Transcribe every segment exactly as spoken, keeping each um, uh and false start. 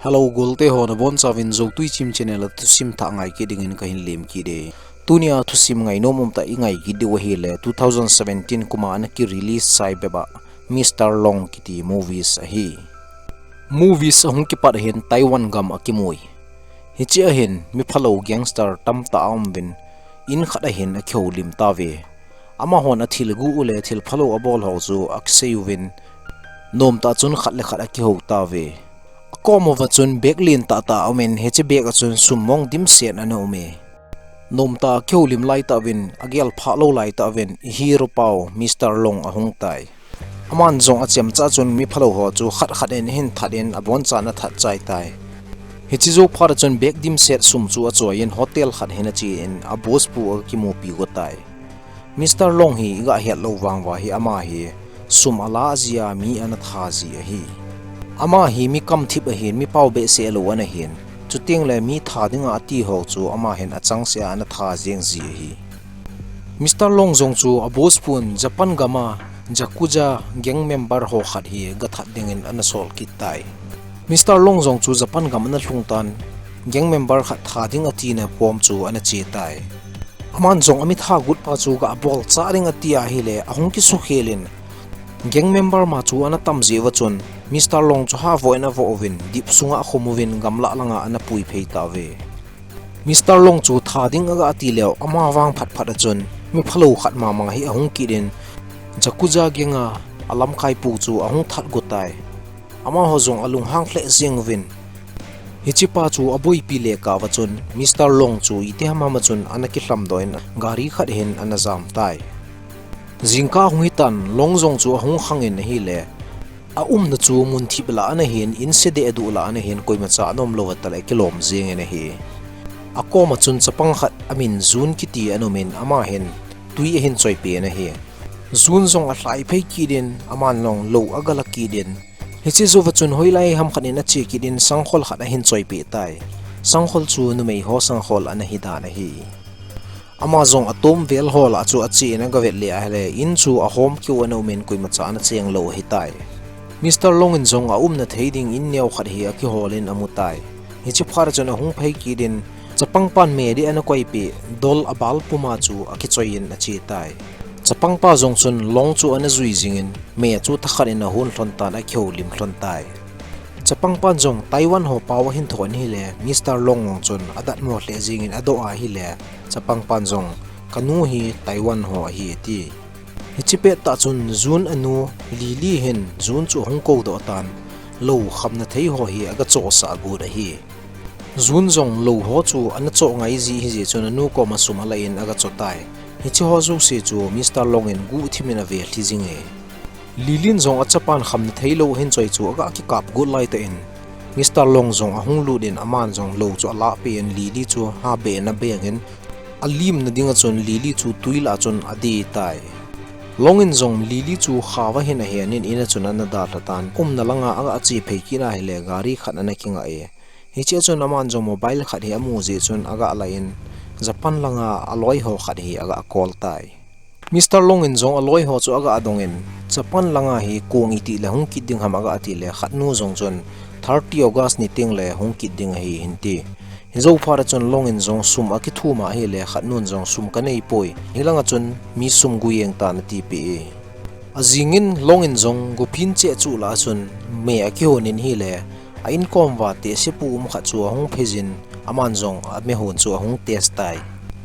Hello, golte ho, nabonchauvin Zotui Chim channel a thusim thah ngai kit dingin kahin lem kit e. Tunia thusim ngainom umtah ingai kit diu ahile, two thousand seventeen kuma ana ki-release chai bep a Mister Long kiti movies ahi. Movies ahung kipat ahin Taiwan gam a kimui. Hiche ahin miphalou gangster tamtah aumuvin, in khat ahin akihoulim tauve. Amahon athil guh u le thil phalou abol ho chu akisei uvin, nomtah chun khat le khat akihou tauve. Akom uva chun bag lentah tah aumin, hiche bag a chun sum mong dimset ana um e. Nomtah a kihoulim laitah uvin, agel phah lou laitah uvin, i hero pau Mister Long ahung tai. Aman jong achemcha chun miphalou ho chu khat khat in ahin that in abonchan athat chai tai. Hiche jou phat a chun bag dimset sum chu achoiyin hotel khat hin achen a boss pu akimupi go tai. Mister Long hi iga het lou vang uva hi ama hi sum ala jia mi ana tha ji ahi. Ama hi mi kamthip ahin, mi pao behseh lou ana hin, chuteng le mi tha dinga ati ho chu ama hin achangseh a ana tha jeng ji ahi. Mister Long jong chu a boss pun Japan gam a Yakuza gang member ho khat hi gathat dingin ana sol kit tai. Mister Long jong chu Japan gam ana lhung tan, gang member khat tha ding atina pom chu ana che tai. Aman jong ami tha got pa chu gabol cha ding ati ahile, ahung kisukhel in, gang member ma chu ana tam jeh uva chun, Mister Long chu havoh in avoh uvin, dip sunga akhum uvin, gamlah langa ana pui phei tauve. Mister Long chu tha ding aga ati leu, ama vang phat phat a chun, miphalou khat mama hi ahung kit in, Yakuza gang a, alamkai pu chu ahung that go tai. Amaho jong alunghang lheh jeng uvin, hiche pa chu aboipi le kah uva chun, Mister Long chu iti ham ham a chun ana kilhamdoh in, gari khat hin ana jam tai. Jingkah hung hitan, Long jong chu ahung khang in ahile, aumna chu mun thip lah ana hin, in se deh duh lah ana hin, koimacha ana um lou va tale akilom jeng in ahi. Akom a chun chapang khat amin Jun kiti ana um in, ama hin tui ahin choipen ahi. Jun jong alhai phei kit in, aman jong lou aga la kit in, hiche jou uva chun hoilai ham khat in ache kit in, sangkhol khat ahin choipeh tai. Sangkhol chu numei ho sangkhol ana hi dan ahi. Ama jong atom vel ho lah chu ache in aga vet le ahile, in chu ahom keu ana um in, koimacha ana cheng lou ahi tai. Mister Long in jong aumna thei ding in neo khat hi akihol in amu tai. Hiche phat a chun ahung phei kit in, chapang pan me ding ana koipeh, dol abal puma chu akichoi in ache tai. Chapang pa jong chun Long chu ana jui jing in, me chu thakhat in ahon lhon tan, akihoulim lhon tai. Chapang pan jong Taiwan ho pao ahin thot in ahile, Mister Long jong chun adatmo lheh jeng in adoh ahile, chapang pan jong, "Kanu hi Taiwan ho ahi," ati. Hiche pettah chun Jun anu Lily hin Jun chu ahung koudoh tan, lou khamna thei ho hi aga chohsah got ahi. Jun jong lou ho chu ana choh ngai ji ahi jeh chun anu koma sum ala in aga cho tai. Hiche ho jouse chu Mister Long in guhthim in ave lhi jing e. Lily in jong achapan khamna thei lou ahin choi chu aga kikap got laitah in, Mister Long jong ahung lut in, aman jong lou chu alah peh in, Lily chu habeh in abeng in, alimna ding a chun Lily chu tui lah a chun adei tai. Long in jong Lily chu kha uva hin ahen in, in a chun ana dalha tan, umna langa aga che phei kit in ahile gari khat ana kingah e. Hiche a chun aman jong mobile khat hi amu jeh chun aga la in, Japan langa aloi ho khat hi aga call tai. Mister Long in jong aloi ho chu aga dong in, Japan langa hi kong iti le hung kit ding ham aga ti le, khatnu jong chun thirty August ni teng le hung kit ding ahi hin ti. Hijou phat a chun Long in jong sum akithum ahile, khatnun jong sum kanei poi, hilanga chun mi sum gui jeng tan ati peh e. Ajing in Long in jong gopin cheh chu lah a chun me akihon in ahile, a inkom uva tehsepu um khat chu ahung phei jin, aman jong a mehon chu ahung test tai.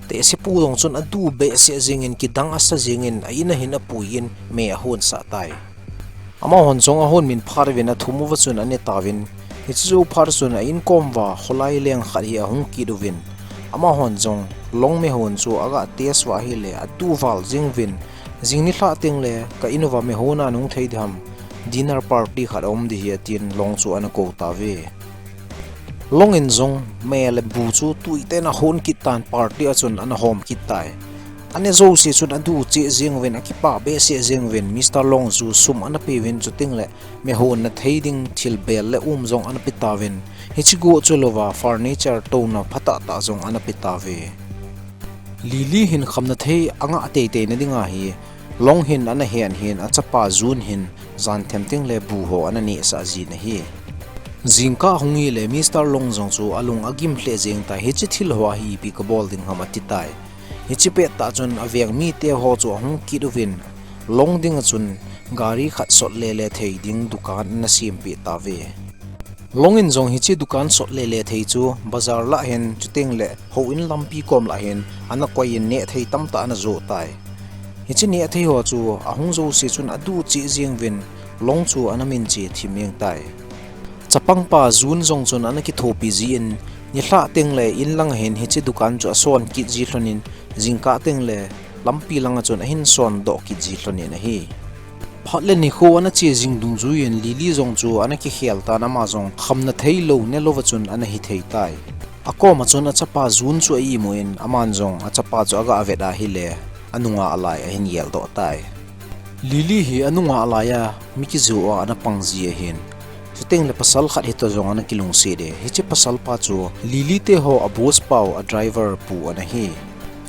Tehsepu jong chun adu behseh jeng in, kidang asa jeng in, a in a hin apui in me ahon sah tai. Amahon jong ahon min phat uvin athum uva chun ane tauvin, hiche jou phat chun a inkom uva kholai leng khat hi ahung kit uvin, amahon jong Long mehon chu aga test uva ahile, adu val jeng uvin, jing nilhah teng le ka in uva mehon a nung thei diham, dinner party khat aum ding ahi, atin Long chu ana kou tauve. Long in jong me le bu chu tuitah in ahon kit tan, party a chun ana hom kit tai. Ane jouse chun adu cheh jeng uvin, akipa behseh jeng uvin, Mister Long chu sum ana pe uvin, chuteng le mehon na thei ding thil bel le um jong ana pe tauvin, hiche got chu louva furniture touna phatah tah jong ana pe tauve. Lily hin khamna thei angah teitei na dinga hi, Long hin ana hen hin, achapa Jun hin jan them teng le bu ho ana nehsah jin ahi. Jingkah hung hile Mister Long jong chu alung agim lheh jeng tai, hiche thil ho hi ipi kabol ding ham ati tai. Hiche pettah chun aveng mite ho chu ahung kit uvin, Long dinga chun gari khat sot lele thei ding dukan ana sempeh tauve. Long in jong hiche dukan sot lele thei chu bazar lah hin, chuteng le houin lampi kom lah hin ana koi in neh thei tamtah ana joh tai. Hiche neh thei ho chu ahung jouse chun aduh cheh jeng uvin, Long chu ana minche thim jeng tai. Chapangpa Jun jong chun ana kithopi jin, nilhah teng le in lang hin hiche dukan chu ason kit ji lhon in, jingkah teng le lampi langa chun ahin sondoh kit ji lhon in ahi. Phat le nikho ana che jing dungjuiyin Lily jong chu ana kikhel tan, ama jong khamna thei lou ne louva chun ana hithei tai. Akoma chun achapa Jun chu a-imu in, aman jong achapa chu aga vet ahile, anungah lai ahin geldoh tai. Lily hi anungah laiya mi kijoh a ana pang ji ahin. Chuteng le pasal khat hitoh jong ana kilungset e. Hiche pasalpa chu Lily te ho a boss pau a driver pu ana hi.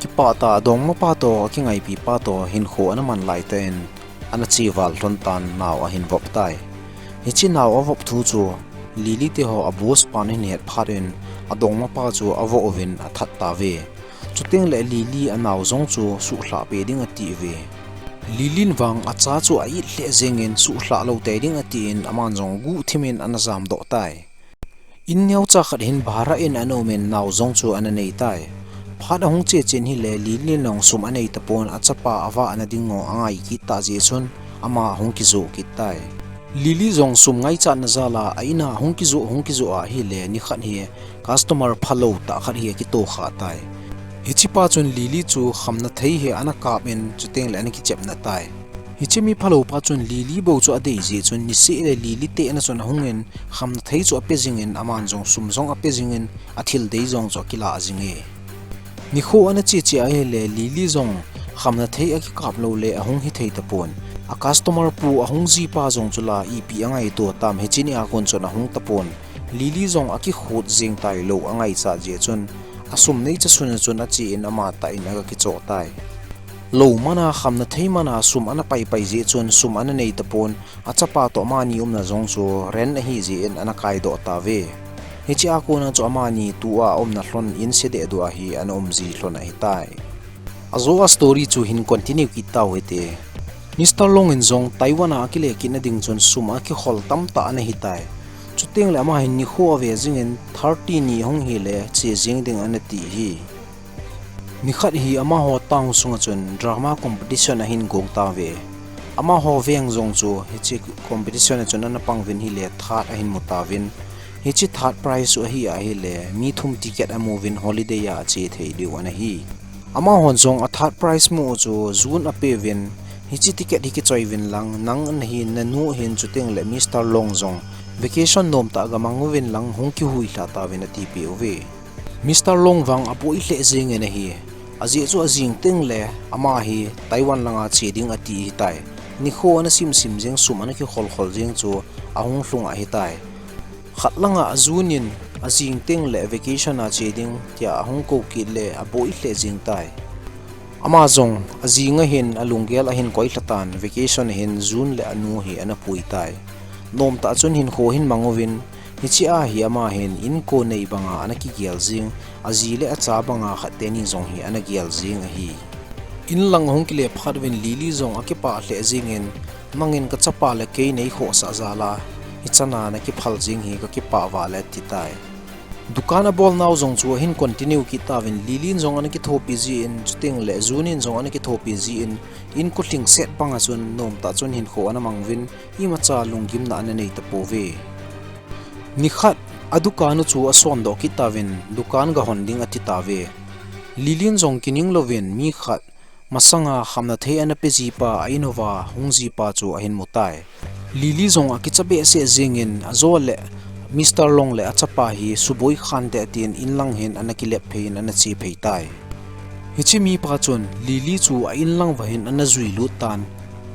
Kipah tah a adongmapa toh, akingaipipa toh hinkho ana man laitah in, ana cheval lhon tan, nao ahin vop tai. Hiche nao avop thu chu Lily te ho a boss pan ahin het phat in, adongmapa chu avoh uvin athat tauve. Chuteng le Lily anao jong chu suhlhah peh ding ati uve. Lily in vang acha chu a-it lheh jengin suhlhah lou tei ding atin, aman jong guhthim in ana jamdoh tai. In neocha khat hin bhara in ana um in, nao jong chu ana nei tai. Phat ahung che chen hile Lily in jong sum anei tapon, achapa avahna ding ho angai kit tah jeh chun ama ahung kijoh kit tai. Lily jong sum ngaichatna jal a a-in a hung kijoh, hung kijoh ahile, nikhat hi customer phalou tah khat hi akitoh kha tai. Hichepa chun Lily chu khamna thei hi ana kap in, chuteng le ana kichepna tai. Hiche mi phalou pa chun Lily bou chu adei jeh chun, niseh le Lily tehna chun ahung in, khamna thei chu ape jingin, aman jong sum jong ape jingin, athil dei jong chu akilah jing e. Nikho ana che che ahile, Lily jong khamna thei akikap lou le ahung hithei tapon. A customer pu ahung jipa jong chu la ipi angaito tam, hiche nia kon chun ahung tapon. Lily jong akikhut jeng tailou angaichat jeh chun, asum neicha suna chun ache in, amatah in aga kichoh tai. Lou mana, khamna thei mana sum ana paipai jeh chun sum ana nei tapon, achapa toh amani umna jong chu rent ahi jeh in ana kaidoh tauve. Hichea kona chu amani tua aumna lhon in sedeh dua hi ana um ji lhon ahitai. Ajo a story chu hin continue kit tau hite. Mister Long in jong Taiwan a akile kitna ding chun sum akikhol tamtah ana hitai. Chuteng le ama hin nikho ave jingin thirty ni hung hile che jeng ding ana ti hi. Nikhat hi amaho town sunga chun drama competition ahin gong tauve. Amaho veng jong chu hiche competition a chun ana pang uvin hile third ahin mu tauvin. Hiche third prize chu ahi ahile, mi thum ticket amu uvin holiday a ache thei diu ana hi. Amahon jong a third prize mu u chu Jun apeuvin, hiche ticket hi kichoi uvin lang, nang ana hin, nanu ahin, chuteng le Mister Long jong vacation nomtah a gamang uvin lang, hung kihuilhah tauvin atipeh uve. Mister Long vang aboi lheh jengin ahi. Ajeh chu ajing teng le ama hi Taiwan langa che ding ati ahitai. Nikho ana simsim jeng, sum ana kikholkhol jeng chu ahung lhung ahitai. Khat langa Jun in ajing teng le vacation a che ding tia ahung kou kit le aboi lheh jeng tai. Ama jong ajing ahin alunggel ahin koilha tan, vacation ahin Jun le anu hi ana pui tai. Nomtah chun hinkho ahin mang uvin, hichea hi ama hin inko nei banga ana kigel jing, aji le acha banga khat teni jong hi ana gel jing ahi. In lang ahung kile phat uvin Lily jong akipah lheh jengin, nangin kachapa le kei neikhohsah jal a, hichana nakiphal jeng hi kakipah val e ati tai. Dukan abol nau jong chu ahin continue kit tauvin, Lily in jong ana kithopi jin, chuteng le Jun in jong ana kithopi jin, inko lhingset banga chun nomtah chun hinkho ana mang uvin, imacha lunggimna ana nei tapouve. Nikhat adukan u chu asondoh kit tauvin, dukan gahon ding ati tauve. Lily in jong kining louvin mi khat masanga khamna thei ana pe jipa a in uva hung jipa chu ahin mu tai. Lily jong akicha behseh jengin ajo le Mister Long le achapa hi suboi khante atin in lang hin ana kilep phei in ana che phei tai. Hiche mipa chun Lily chu a in lang uva hin ana jui lut tan.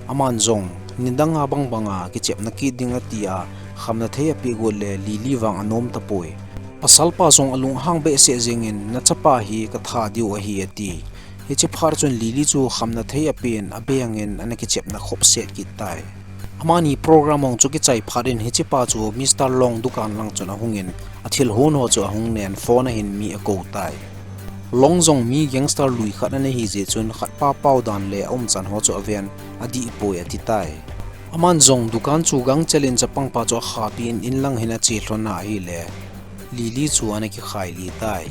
Aman jong nidanga bangbanga kichepna kit ding atia khamna thei apeh got le Lily vang anom tapoi. Pasalpa jong alunghang behseh jengin, nachapa hi katha diu ahi ati. Hiche phat chun Lily chu khamna thei apen, abengin ana kichepna khopset kit tai. Amani program hung chu kichai phat in hichepa chu Mister Long dukan lang chun ahungin, athil hon ho chu ahung nen phone ahin mi akou tai. Long jong mi gangster lui khat ana hi jeh chun khatpa pao dan le aumchan ho chu aven, adih poi ati tai. Aman jong dukan chu gangchel in chapangpa chu akhapin inlang hin ache lhon ahile, Lily chu ana kikhai lih tai.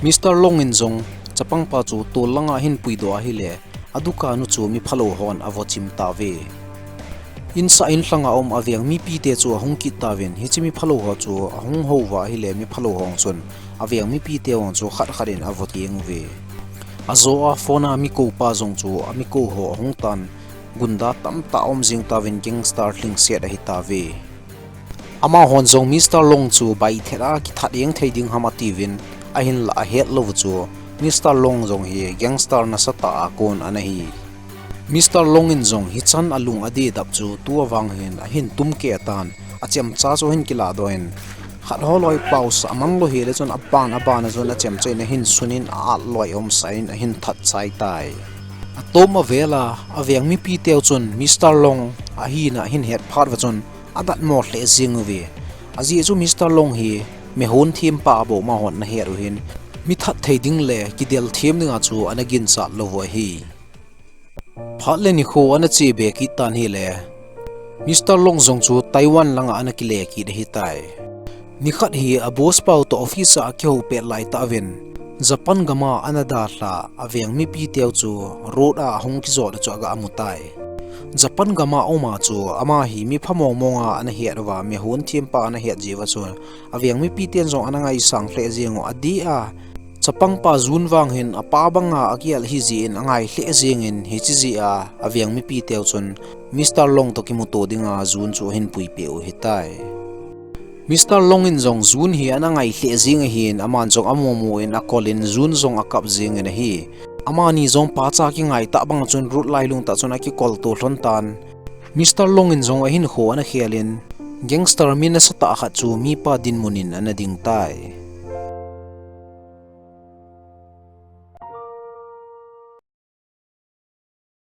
Mister Long in jong chapangpa chu tol langa ahin puidoh ahile, adukan u chu miphalou hon avochim tauve. Insah in lhanga um aveng mipite chu ahung kit tauvin, hiche miphalou ho chu ahung houva ahile, miphalou hon chun aveng mipite hon chu khat khat in avo teng uve. Ajo a phone a mi koupa jong chu ami kou ho ahung tan, gunda tamtah aum jing tauvin gangster lhingset ahi tauve. Amahon jong Mister Long chu baithet a kithat jeng thei ding ham atiuvin, ahinlah ahet lou u chu Mister Long jong hi gangster nasatah a kon ana hi. Mister Long in jong hichan alung adedap chu tua vang hin ahin tumkeh tan, achemcha chu ahin kilahdoh in, khat holoi pausah amanlou hile chun aban aban a chun achemcha in ahin sunin a-at loi umsah in ahin that chai tai. Atom avel a aveng mipiteu chun Mister Long ahina ahin het phat uva chun adatmo lheh jeng uve. Ajeh chu Mister Long hi mihon thempa bou amahon ana het u hin, mi that thei ding le kidel them dinga chu ana ginchat lou u ahi. Phat le nikho ana chebe kit tan hile, Mister Long jong chu Taiwan langa ana kile kit ahitai. Nikhat hi a boss pau toh office a akihou pet laitah uvin, Japan gama ana dalha aveng mipiteu chu road a ahung kijot u chu aga mu tai. Japan gama auma chu ama hi mi pha mong monga ana het uva, mihon thempa ana het jeh uva chu aveng mipiten jong ana ngaisang lheh jeng u adeh a, chapangpa Jun vang hin apa banga agel ahi jeh in angai lheh jengin, hiche jeh a aveng mipiteu chun Mister Long toh kimuto dinga Jun chu ahin puipeh u ahitai. Mister Long in jong Jun hi ana ngai lheh jeng ahin, aman jong amu mu in akol in Jun jong akap jengin ahi. Amani jong pacha kingai tah banga chun road lailung tah chun akikolto lhon tan. Mister Long in jong ahinkho ana khel in, gangster mi nasatah khat chu mipa dinmun in ana ding tai.